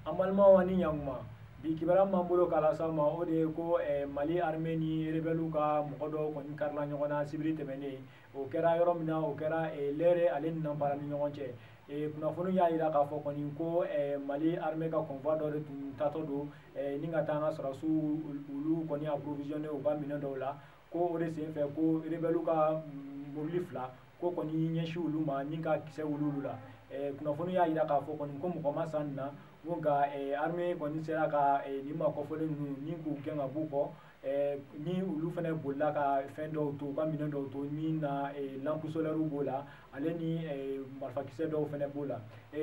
An balimaw ani ɲankuma, bi kibaruya m'an bolo k'a las'aw ma, o de ye ko Mali armée ni rebelle ka mɔgɔ dɔw kɔni karila ɲɔgɔn na sibiri tɛmɛnen. O kɛra yɔrɔ min na, o kɛra Lɛrɛ ale ni Nanpara ni ɲɔgɔn cɛ. Kunnafoni y'a jira k'a fɔ kɔni ko Mali armée ka convoi dɔ de tun taatɔ don ni ka taa an ka sɔrɔdasiw olu kɔni approvisionner u ka minɛn dɔw la, ko o de senfɛ ko rebelle ka mobili fila ko kɔni ɲɛsin olu ma ni ka kisɛ wuli olu la. Kunnafoni y'a jira k'a fɔ kɔni ko mɔgɔ ma sa nin na, ko nka armée kɔni sera ka nin maa kɔfɔlen ninnu ni k'u gɛn ka b'u kɔ, ni olu fana bolila ka fɛn dɔw to, u ka minɛn dɔw to min na lampe solaire b'o la, ale ni marifakisɛ dɔw fana b'o la.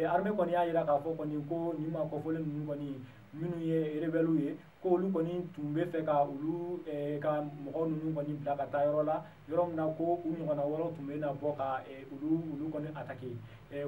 Armée kɔni y'a jira k'a fɔ kɔni ko nin maa kɔfɔlen ninnu kɔni minnu ye rebelle ye, ko olu kɔni tun bɛ fɛ ka olu ka mɔgɔ ninnu kɔni bila ka taa yɔrɔ la, yɔrɔ min na ko u ɲɔgɔnna wɛrɛw tun bɛ na bɔ ka olu kɔni attaquer.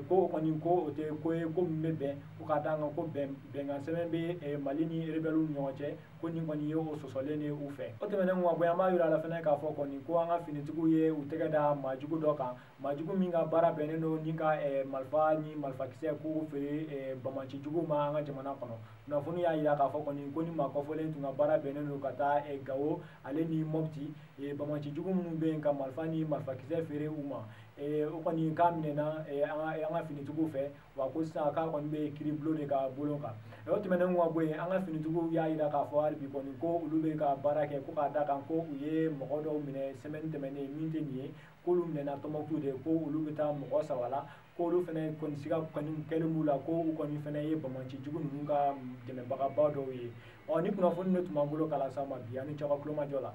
Ko kɔni ko o tɛ ko ye ko min bɛ bɛn, ko ka d'a kan ko bɛnkan sɛbɛn bɛ Mali ni rebelle ni ɲɔgɔn cɛ, ko nin kɔni ye o sɔsɔlen ye u fɛ. O tɛmɛnen kɔ ka bɔ yen, an b'a yira a la fɛnɛ k'a fɔ kɔni ko an ka finitigiw ye u tɛgɛ da maajugu dɔ kan, maajugu min ka baara bɛnnen don ni ka marifa ni marifakisɛ k'u feere banbaancijuguw ma an ka jamana kɔnɔ. Kunnafoni y'a jira k'a fɔ kɔni ko ni maa kɔfɔlen tun ka baara bɛnnen don ka taa Gawo ale ni Mopti, banbaancijugu minnu bɛ yen ka marifa ni marifakisɛ feere u ma. O kɔni k'a minɛna an ka finitigiw fɛ, wa ko sisan k'a kɔni bɛ kiiribulon de ka bolo kan. O tɛmɛnen kɔ ka bɔ yen, an ka finitigiw y'a jira k'a fɔ hali bi kɔni ko olu bɛ ka baara kɛ, ko k'a da kan ko u ye mɔgɔ dɔw minɛ semaine tɛmɛnen min tɛ nin ye, k'olu minɛna Tɔnbukutu de, ko olu bɛ taa mɔgɔ 3 la, k'olu fana kɔni siga kɔni kɛlen b'u la, ko u kɔni fana ye banbaancijugu ninnu ka dɛmɛbagaba dɔw ye. Ɔ ni kunnafoni de tun b'an bolo k'a las'aw ma bi, aw ni ce aw ka tulomajɔ la.